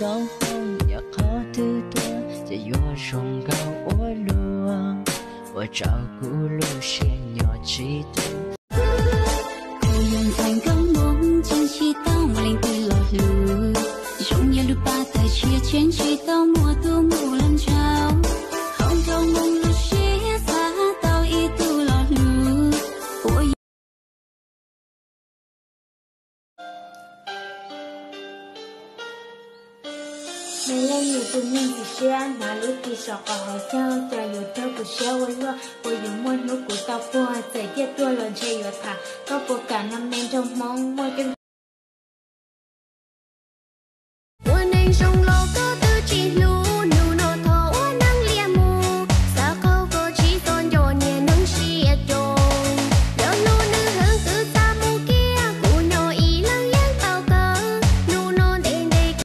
Toob hoob yog qhov twg tuaj ces yuav zoo nkauj ua luaj, ua rau kuv lub siab nyob tsis tau. Kuv yog ntxhais nkauj Hmoob, tseem tsis tau muaj leej twg los hlub, zoo yam lub paj tawg tshiab, tseem tsis tau muaj tus muaj los ntshaw, hauv nraum Hmoob lub siab xav tau ib tug los hlub. Ua Me leej nus tus neeg ntxim siab, hnav lub ris saum qhov hauv caug, cas yuav raug kuv siab ua luaj, puas yuav muaj hnub kuv tau puag, txawm ciaj tuag los ntshe yuav tham, koj puas kam no me nraug Hmoob muaj coob. Ua neeg zoo los koj twb tsis hlub, hnub no thov ua neeg liam mus, xav qaug koj tsis txhob nco niag neeg siab coob, yog hlub nws heev twb txaj mus kiag, kuv nyob ib leeg yeej tau kawg, hnub no ntev ntev.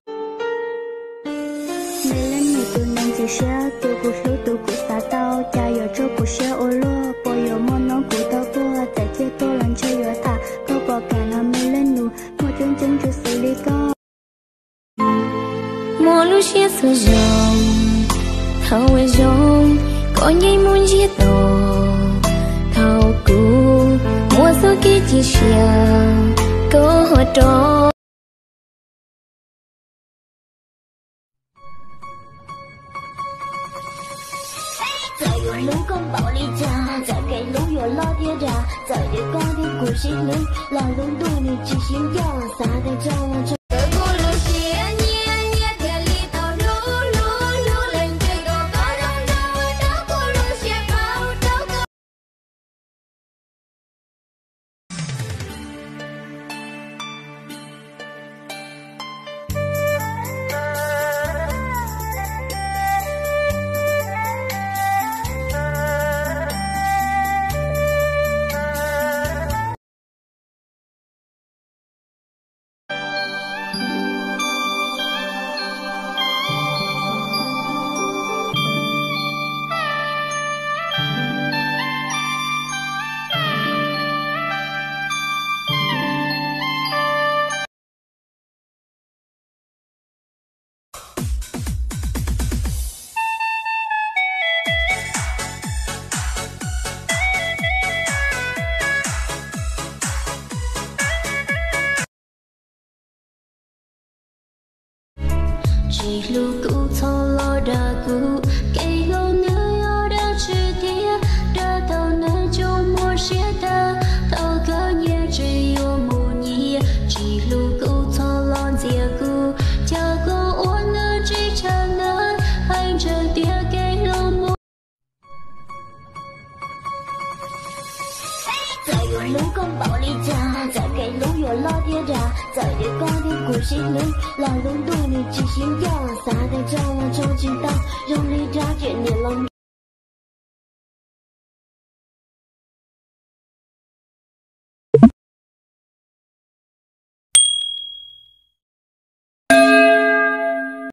Me leej nus tus neeg ntxim siab, tus kuv hlub tus kuv xav tau, cas yuav raug kuv siab ua luaj, puas yuav muaj hnub kuv tau puag, txawm ciaj tuag los ntshe yuav tham, koj puas kam no me leej nus, muaj coob coob tsis xws li koj. Muaj lub siab txhua zoo, thaum ua zoo, koj yeej muaj ntsiag to, thaum kuv muaj txoj kev cia siab, koj ho rov. Txawm yuav hlub koj npaum li cas, txawm kev hlub yuav loj thiab dav, txawm tias koj thiab kuv sib hlub, los lub ntuj nws tsis sib ncaj, xav tias tso los tso. Txawm kuv lub siab nyiam nyiam thiaj li tau hlub hlub hlub, leej twg kom koj zoo nraug ua rau kuv lub siab pab ua rau koj. Tsis hlub kuv txhob los dag kuv, kev hlub nws yog dab tsi tiag, dag tau nws tsuas muaj siab tag, tau kawg nyias tsis yuav mus nyias. Tsis hlub kuv txhob los ntxias kuv, cas koj ua nws tsis tshua nawb, hais ntseeg tias kev hlub muaj. Txawm yuav hlub koj npaum li cas, txawm kev hlub yuav loj thiab dav, txawm tias koj thiab kuv sib hlub, los lub ntuj nws tsis sib ncaj, xav